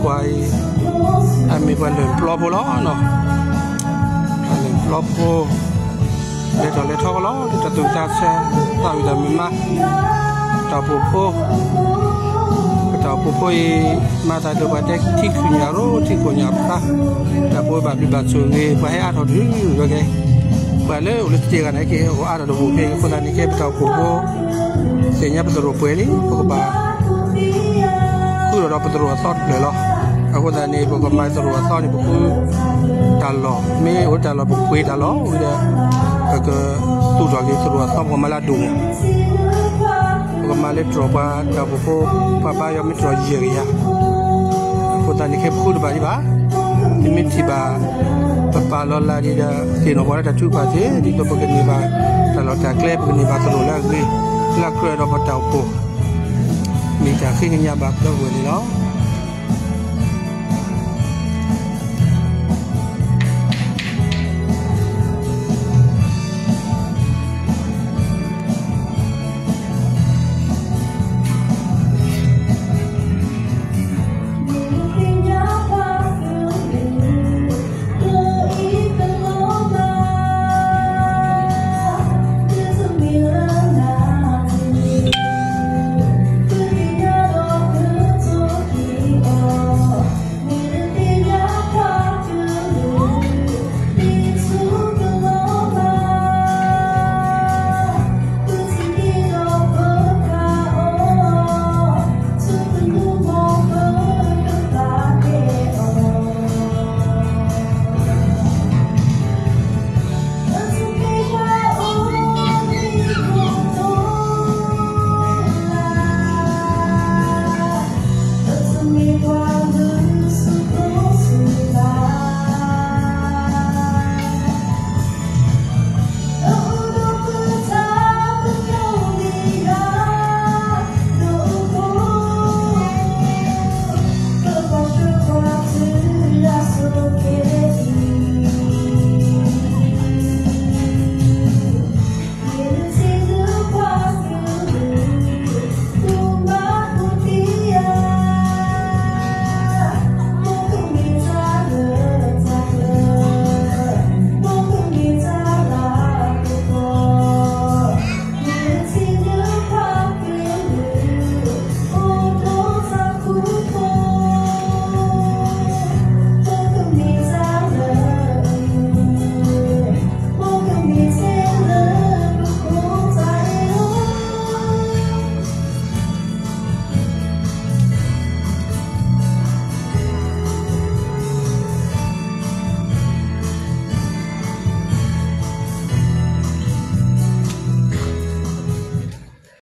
ပှၤအံၤ အမ့ၢ်ပှၤလၢၢ်ပျီဖိလီၤ. ပှၤလၢၢ်ပျီဖိ လဲၤထီၣ်လဲၤထီကလီၤ တၢ်သူၣ်တၢ်ဆၢ တၢ်ဝံၣ်တၢ်မုာ်မး တၢ်အိၣ်ဖှိၣ်ဖိ ပတၢ်အိၣ်ဖှိၣ်ဖိအံၤ မၤသးဒ်ပှၤတဲထံခုၣ်ညၣ်ရိ ထံခိၣ်ညၣ်ဖျါ တၢ်ဖိဘၣ်ဘျုးဘၣ်ဆိၣ်ဂ့ၤ ပှၤဟဲအါထီၣ်တဂၤဂၤက့ၤ ပှၤလၢအိၣ်လၢစတ့ဂၤန့ၣ်က့ၤ အိၣ်အါထီၣ်တဘူၣ်ဖဲအံၤ အဃိသတးန့ၣ်က့ ပတၢ်အိၣ်ဖှိၣ်ဖိ သ့ၣ်ညါပသရိာ်ပှဲၤလံ ပကဘၣ် ဃုာ်ဒီးပသရိာ်အသီတဖျၢၣ်လီၤ. အဃိသတးန့ၣ် ပကမၤသရိာ်အသီန့ၣ် ပဃုတၢ်လီၢ် မ့ၢ်အိၣ်တၢ်လီၢ်ပပှ့ၤတၢ်လီၢ်ဝံၤဒီး ပကသူၣ်ထီၣ်က့ၤသရိာ်အသီ ပကမၤလၢအဒိၣ်မး ပကမၤလၢတြီၢ်ပှၤတၢ်အိၣ်ဖှိၣ်ဖိ ပှၤဘါယွၤမ့ၢ်တြီၢ်ယဲၢ်ကယၤ အဃိသတးန့ၣ် ခဲပဃုတဘၣ်ဒံးဘၣ် နမ့ၢ်ထံၣ်ဘၣ် ပပာ်လီၤလးဒံးဒီး သ့ၣ်နီၣ်ပှၤလၢတၢ်ထုကဖၣ်သ့ ဒ်သိးပကန့ၢ်ဘၣ်တၢ်လီၢ်တၢ်ကျဲ ပကန့ၢ်ဘၣ်သရိာ်လၢအဂ့ၤ လၢအကြၢးဒီးပတၢ်အိၣ်ဖှိၣ် မ့ၢ်တၢ်ဃ့ကညးဘၣ်ပှၤဝဲန့ၣ်လီၤ.